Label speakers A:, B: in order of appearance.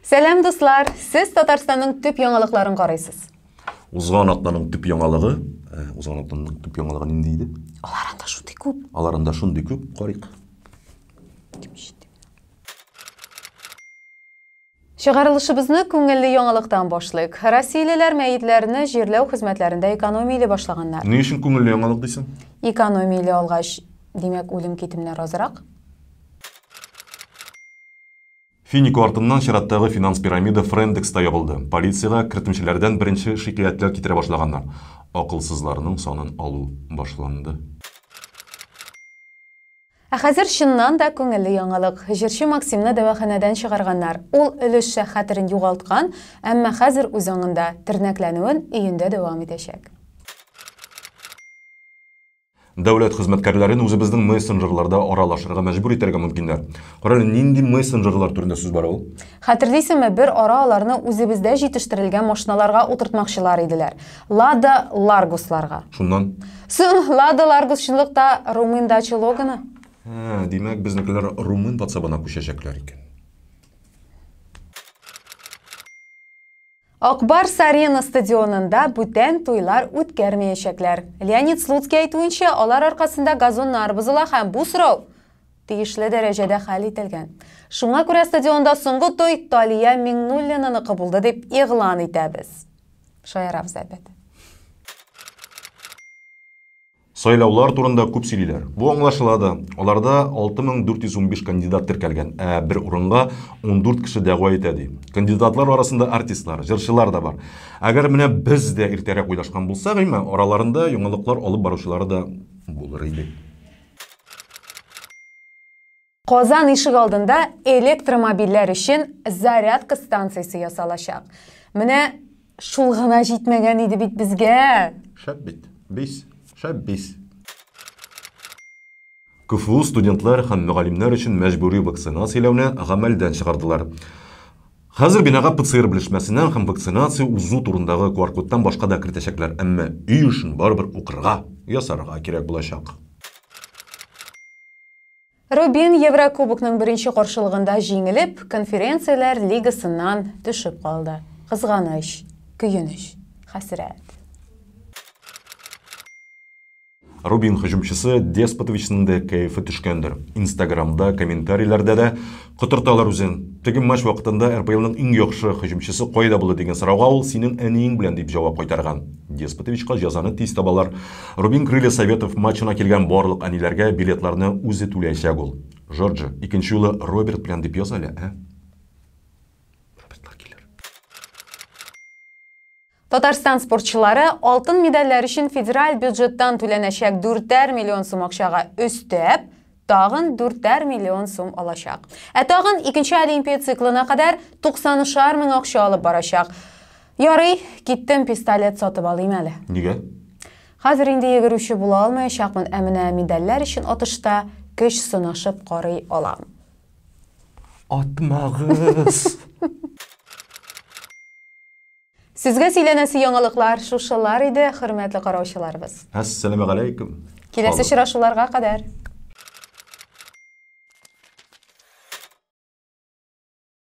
A: Сәлам, дуслар! Сез Татарстанның төп яңалыкларын карыйсыз.
B: Узган атнаның төп яңалыгы, э, узган атнаның төп яңалыгы нинди иде?
A: Алар анда шундый күп.
B: Алар анда шундый күп, карыйк.
A: Чыгарылышыбызны күңелле яңалыктан башлыйк. Россиялеләр мәетләрне җирләү хезмәтләрендә экономияли башлаганнар.
B: Ни өчен күңелле яңалык дисең?
A: Экономияли алгач, димәк, үлем-китемнәр азрак.
B: Финико артыннан чираттагы финанс пирамида Френдекс та ябылды. Полициягә кертемчеләрдән беренче шикаятьләр китерә башлаганнар. Акылсызларның санын алу башланды.
A: Ә хәзер чыннан да күңелле яңалык. Җырчы Максимны дәваханәдән чыгарганнар. Ул өлешчә хәтерен югалткан, әмма хәзер үз аңында, тернәкләнүен өендә дәвам итәчәк.
B: Дәүләт хезмәткәрләрен үзебезнең мессенджерларда аралашырга мәҗбүр итәргә мөмкиннәр. Кара әле, нинди мессенджерлар турында сүз бара ул?
A: Хәтерлисеңме, бер ара аларны үзебездә җитештерелгән машиналарга утыртмакчылар иделәр. Лада Ларгусларга.
B: Шуннан?
A: Соң, Лада Ларгус чынлыкта румын дача Логаны.
B: Ә, димәк, безнекеләр румын ватсабына күчәчәкләр икән.
A: Ак Барс Арена стадионында бүтән туйлар үткәрмәячәкләр. Леонид Слуцкий әйтүенчә, алар аркасында газоннар бозыла һәм бу сорау тиешле дәрәҗәдә хәл ителгән. Шуңа күрә стадионда соңгы туй Талия Миңнуллинаныкы булды дип игълан итәбез. Шаярабыз, әлбәттә.
B: Сайлаулар турында күп сөйлиләр. Бу аңлашыла да. Аларда 6415 кандидат теркәлгән, ә бер урынга 14 кеше дәгъва итә ди. Кандидатлар арасында артистлар, җырчылар да бар. Әгәр менә без дә иртәрәк уйлашкан булсак, әйме, араларында яңалыклар алып баручылары да булыр иде.
A: Казан ишегалдында электромобильләр өчен зарядка станциясе ясалачак. Менә шул гына җитмәгән иде бит безгә.
B: Шәп бит. Бис. Шәп бис. КФУ студентлар һәм мөгаллимнәр өчен мәҗбүри вакцинацияләүне гамәлдән чыгардылар. Хәзер бинага ПЦР белешмәсеннән һәм вакцинация узу турындагы QR-кодтан башка да кертәчәкләр, әмма өй эшен барыбер укырга, ясарга кирәк булачак.
A: Рубин Еврокубокның беренче каршылыгында җиңелеп, Конференцияләр лигасыннан төшеп калды. Кызганыч, көенеч, хәсрәт.
B: Рубин һөҗүмчесе Деспотовичның да кәефе төшкәндер. Инстаграмда, комментарийләрдә дә котырталар үзен. Теге матч вакытында РПЛның иң яхшы һөҗүмчесе кайда булды дигән сорауга ул синең әниең белән дип җавап кайтарган. Деспотовичка җәзаны тиз табалар. Рубин Крылья Советов матчына килгән барлык әниләргә билетларны үзе түләячәк ул. Жорджи, икенче юлы Роберт белән дип яз әле, ә? Робертлар килер.
A: Татарстан спортчылары алтын медальләр өчен федераль бюджеттан түләнәчәк дүртәр миллион сум акчага өстәп, тагын дүртәр миллион сум алачак. Ә тагын икенче олимпия циклына кадәр туксанышар мең акча алып барачак. Ярый, киттем, пистолет сатып алыйм әле.
B: Нигә?
A: Хәзер инде йөгерүче була алмаячакмын, ә менә медальләр өчен атышта көч сынашып карый алам.
B: Атмагыз!
A: Сезгә сөйләнәсе яңалыклар шушылар иде, хөрмәтле караучыларыбыз.
B: Әссәламегаләйкүм.
A: Киләсе очрашуларга кадәр.